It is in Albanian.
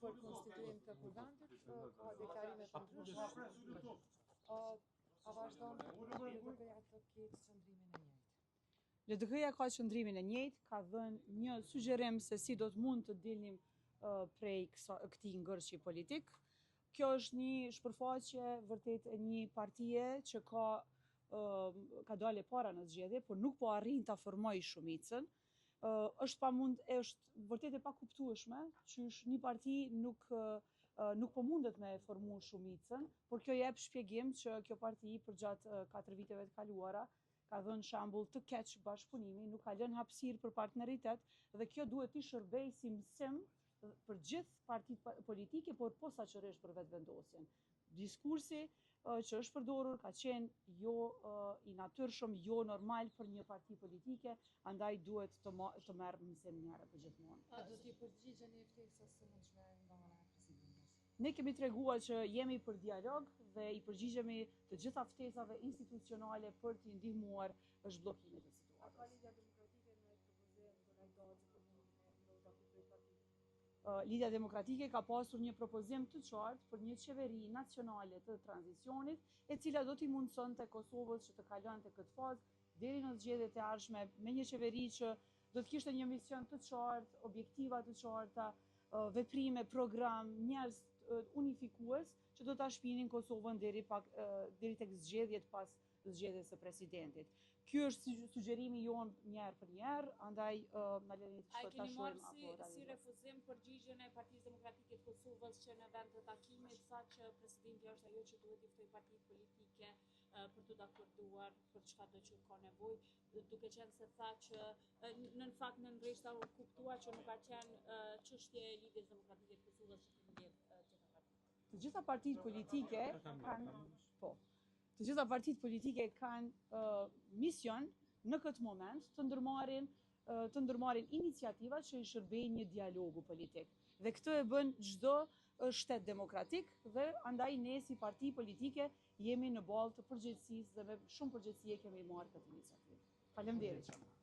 për konstituim të kuvendit, ka deklarime të ndryshme. A vazhdon LDK-ja të ketë qëndrimin e njëjtë? LDK-ja ka qëndrimin e njëjtë, ka dhënë një sugjerim se si do të mund të dilnim prej këtij ngërçi politik. Kjo është një shpërfaqje vërtet e një partie që ka ka dalë e para në zgjedhje, por nuk po arrin ta formojë shumicën. Është pamund, është vërtet e pakuptueshme qysh një parti nuk nuk po mundet me formu shumicën, por kjo jep shpjegim që kjo parti përgjatë 4 viteve të kaluara ka dhënë shembull të keq bashkëpunimi, nuk ka lënë hapësirë për partneritet dhe kjo duhet t'i shërbejë si mësim për gjithë partitë politike, por posaçërisht për Vetëvendosjen. Diskursi që është përdorur ka qenë jo i natyrshëm, jo normal për një parti politike, andaj duhet të, të merr mësim një herë për gjithmonë. A do t'i përgjigjeni ftesës së mundshme nga ana e presidentit? Ne kemi treguar që jemi për dialog dhe i përgjigjemi të gjitha ftesave institucionale për t'i ndihmuar zhbllokimit të situatës. A ka Lidhja Demokratike një propozim për hajdatë për mundin e drejt partisë? Lidhja Demokratike ka pasur një propozim të qartë për një qeveri nacionale të tranzicionit, e cila do t'i mundësonte Kosovës që të kalonte këtë fazë deri në zgjedhjet e ardhshme me një qeveri që do të kishte një mision të qartë, objektiva të qarta, veprime, program, njerëz unifikues që do ta shpinin Kosovën deri pak deri tek zgjedhjet pas zgjedhjes së presidentit. Ky është sugjerimi jonë një herë për një herë, andaj na leni të A e keni marrë si, si refuzim përgjigjen e Partisë Demokratike të Kosovës që në vend të takimit tha që presidenti është ajo që duhet t'i ftojë partitë politike për t'u dakorduar për çka do që ka nevojë, duke qenë se tha që në fakt në rreshta u kuptua që nuk ka qenë çështje e Lidhjes Demokratike të Kosovës që të mbledh gjitha partitë. Të gjitha partitë politike kanë po. Të gjitha partitë politike kanë uh, mision në këtë moment të ndërmarrin uh, të ndërmarrin iniciativa që i shërbejnë një dialogu politik. Dhe këtë e bën çdo shtet demokratik dhe andaj ne si parti politike jemi në ballë të përgjegjësisë dhe me shumë përgjegjësi e kemi marrë këtë iniciativë. Faleminderit shumë.